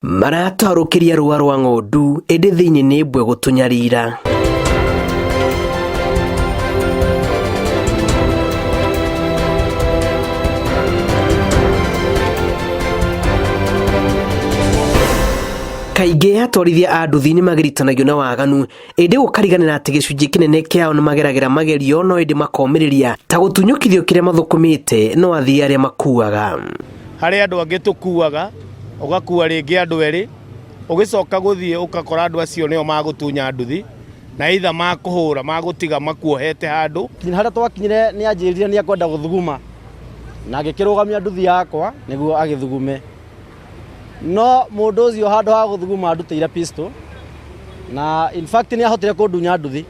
Maratwarũkĩria rũa rwa ng'ondu ĩndĩ thĩinĩ nĩ mbwe gũtũnyarira. Kaingĩ atwarithia a nduthi nĩ magiritanagio na waganu ĩndĩ gũkariganĩra atĩ gĩcunjĩ kĩnene kĩao nĩ mageragĩra magerio no ĩndĩ makomĩrĩria ta gũtunyũkithio kĩrĩa mathũkũmĩte no athii arĩa makuaga. Harĩ andũ angĩ tũkuaga, ũgakua rĩngĩ andũ erĩ, ũgĩcoka gũthiĩ ũgakora andũ acio nĩo magũtunya nduthi, na either makũhũra magũtiga makuohete handũ. Nginya harĩa twakinyire nĩ anjĩrire nĩ ekwenda gũthuguma na ngĩkĩrũgamia nduthi yakwa nĩguo agĩthugume. No mũndũ ũcio handũ ha gũthuguma andutĩire pistol na in fact nĩ ahotire kũndunya nduthi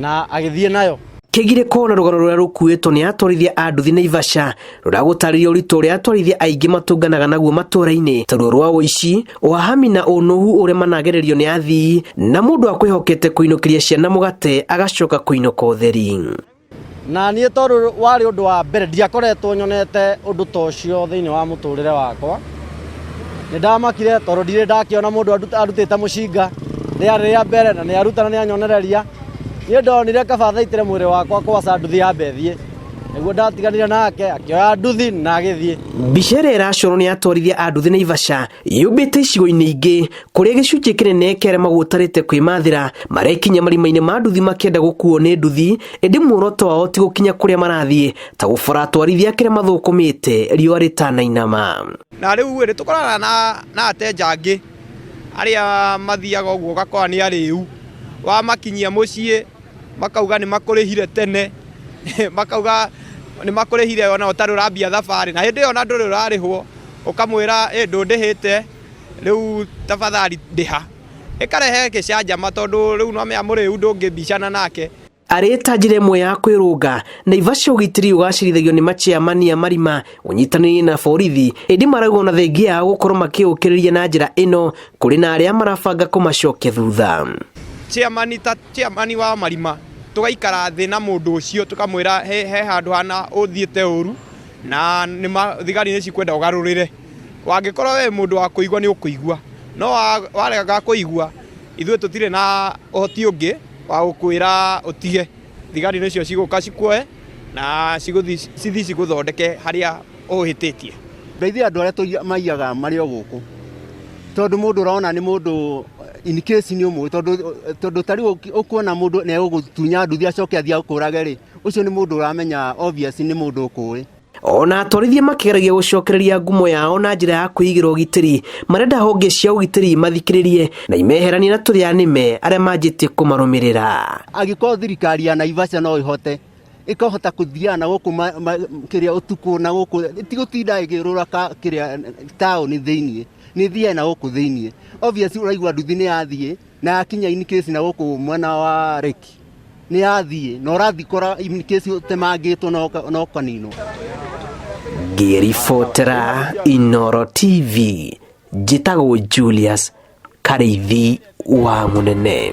na agĩthiĩ nayo. Kĩgirĩko na rũgano rũrĩa rũkuĩtwo nĩ atwarithia a nduthi Naivasha rũragũtarĩria ũritũ ũrĩa atwarithia aingĩ matũnganaga naguo matũũra-inĩ ta ruo rwa ũici, ũhahami na ũnũhu ũrĩa managererio nĩ athii na mũndũ akwĩhokete kũinũkĩria ciana mũgate agacoka kũinũka ũtheri. Na niĩ tondũ warĩ ũndũ wa mbere ndiakoretwo nyonete ũndũ ta ũcio thĩinĩ wa mũtũrĩre wakwa, nĩ ndamakire tondũ ndirĩ ndakĩona mũndũ arutĩte mũcinga, rĩarĩ rĩa mbere na nĩ aruta na nĩ anyonereria. Niĩ ndonire kaba thaitĩre mwĩrĩ wakwa kwaca nduthi yambe ĩthiĩ, nĩguo ndatiganire nake akĩoya nduthi na agĩthiĩ. Mbica ĩrĩa ĩracorwo nĩ atwarithia a nduthi Naivasha yũmbĩte icigo-inĩ ingĩ kũrĩa gĩcunjĩ kĩnene kĩa arĩa magũtarĩte kwĩmathĩra marekinya marima-inĩ ma nduthi makĩenda gũkuo nĩ nduthi, ĩndĩ muoroto wao ti gũkinya kũrĩa marathiĩ ta gũbora atwarithia kĩrĩa mathũkũmĩte riũa rĩtanainama. Na rĩu nĩ tũkoranaga na ateja angĩ arĩa mathiaga ũguo ũgakora nĩ arĩu, wamakinyia mũciĩ makauga nĩ makũrĩhire tene, makauga nĩ makũrĩhire ona ũtarĩ ũrambia thabarĩ, na hĩndĩ ĩyo ona ndũrĩ ũrarĩhwo, ũkamwĩra ĩ ndũndĩhĩte rĩu tafadhali ndĩha. Ĩkarehe gĩcanjama tondũ rĩu nĩ wamenya mũrĩu ndũngĩbicana nake. Arĩ ta njĩra ĩmwe ya kwĩrũnga, Naivasha ũgitĩri ũgacĩrithagio nĩ machairmani a marima ũnyitanĩire na borithi, ĩndĩ marauga ona thengia yao gũkorwo makĩũkĩrĩria na njĩra ĩno, kũrĩ na arĩa marabanga kũmacokia thutha. Chairman ta chairman wa marima tũgaikara thĩ na mũndũ ũcio tũkamwĩra he handũ hana ũthiĩte ũru na thigari nĩ cikwenda ũgarũrĩre. Wangĩkorwo we mũndũ wa kũigua nĩ ũkũigua, no warega kũigua ithuĩ tũtirĩ na ũhoti ũngĩ wa gũkwĩra ũtige. Thigari nĩcio cigũka cikuoe na cithiĩ cigũthondeke harĩa ũhĩtĩtie. Ndeithia andũ arĩa maiyaga marĩ o gũkũ, tondũ mũndũ ũrona nĩ mũndũ in case nĩ ũmũĩ, tondũ ta rĩu ũkuona mũndũ nĩ egũgũtunya nduthi acoke athiĩ akũrage rĩ, ũcio nĩ mũndũ ũramenya obvious nĩ mũndũ ũkũĩ. Ona atwarithia makĩgeragia gũcokereria ngumo yao na njĩra ya kwĩigĩra ũgitĩri, marenda honge cia ũgitĩri mathikĩrĩrie na imeheranie na tũrĩa nĩme arĩa manjĩtie kũmarũmĩrĩra. Angĩkorwo thirikari ya Naivasha no ĩhote, ĩkahota kũthiaga na gũkũ kĩrĩa ũtukũ na gũkũ, ti gũtinda ĩkĩũrũra kĩrĩa taũni thĩiniĩ, nĩ ĩthiage na gũkũ thĩiniĩ. Obviously ũraigua nduthi nĩ yathiĩ na yakinya in case na gũkũ mwena wa Lake nĩ yathiĩ na ũrathiĩ kora in case ũtemangĩtwo na ũkaninwo. Ngĩribotera Inooro TV, njĩtagwo Julius Karĩithi wa Mũnene.